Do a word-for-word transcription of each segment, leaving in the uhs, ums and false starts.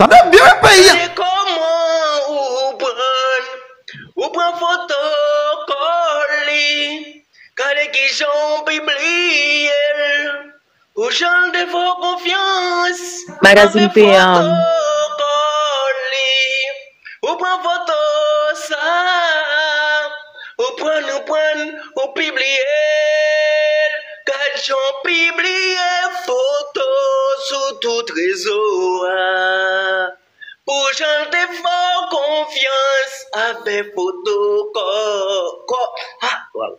Tande byen peyi a. Gade kòman ou pran, ou pran foto kò li. Gade kijan w pibliye l. Pou jan l te fè w konfyans. Magazine Anfen P M. Foto kò li. Ou pran foto sa. Ou pran, ou pran, ou pibliye l. Gad jan w pibliye foto sou tout rezo a. Pou jan l te fè w konfyans avèk foto kò, kò, ha, waw.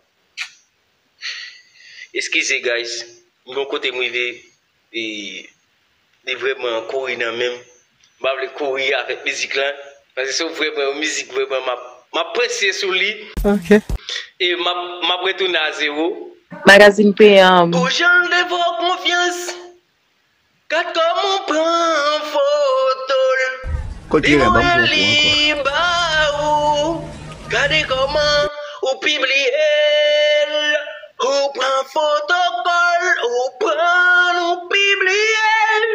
Eskize, guys. M gon kote m rive, e, li vrèman kouri nan men m. M pa vle kouri avèk mizik lan. Paske se vrèman yon mizik vrèman m ap, m ap presye sou li. Ok. E m ap, m ap retounen a zewo. Magazine P M. Pou jan l te fè w konfyans. Gad kòman w pran foto l. Kote Li rè, ban m voye pran pou li ankò. ba ou. Gade kòman ou pibliye l. Ou pran foto kò l, ou pran, ou pibliye l.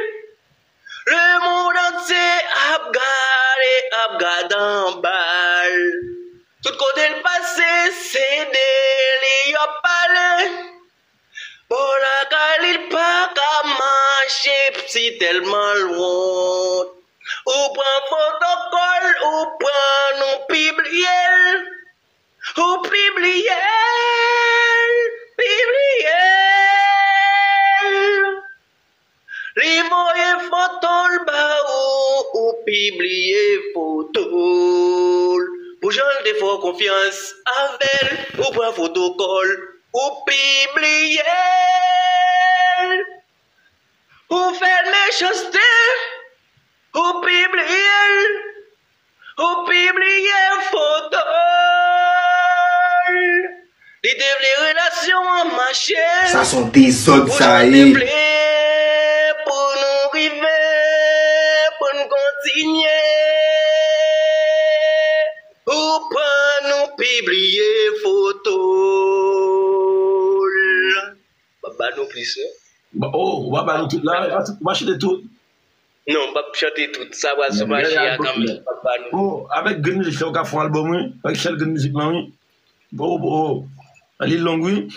Lemonn antye ap gade, ap gade anba l. Tout kote l pase, se de li y ap pale. Bò lakay li, l pa ka mache, si tèlman l wont. Ou pran foto kò l, ou pran, ou pibliye l. Ou pibliye l, pibliye l. Li voye foto l ba ou, ou pibliye foto l. Pou jan l te fè w konfyans avè l, ou pran foto kò l, ou pibliye l. Ou fè l mechanste, ou pibliye l. Ou pibliye foto l. Li te vle relasyon an mache. Sa se yon dezòd sa ye. Pou nou rive, pou n kontinye. Ou pran, nou pibliye foto l. M ap ba nou plis, non? Ba- Oh, ou pa ba nou tout la, ou pa chante tout. Non, m p ap chante tout. Sa pral sou mache a kanmenm. M p ap ba nou. Oh, avèk Green Music, ou ka fè yon albòm, wi. Avèk Shell Green Music lan, wi. Bon, bon. Li long, wi.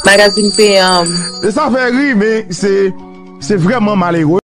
Magazine P M. E sa fè ri, men se, se vrèman malere.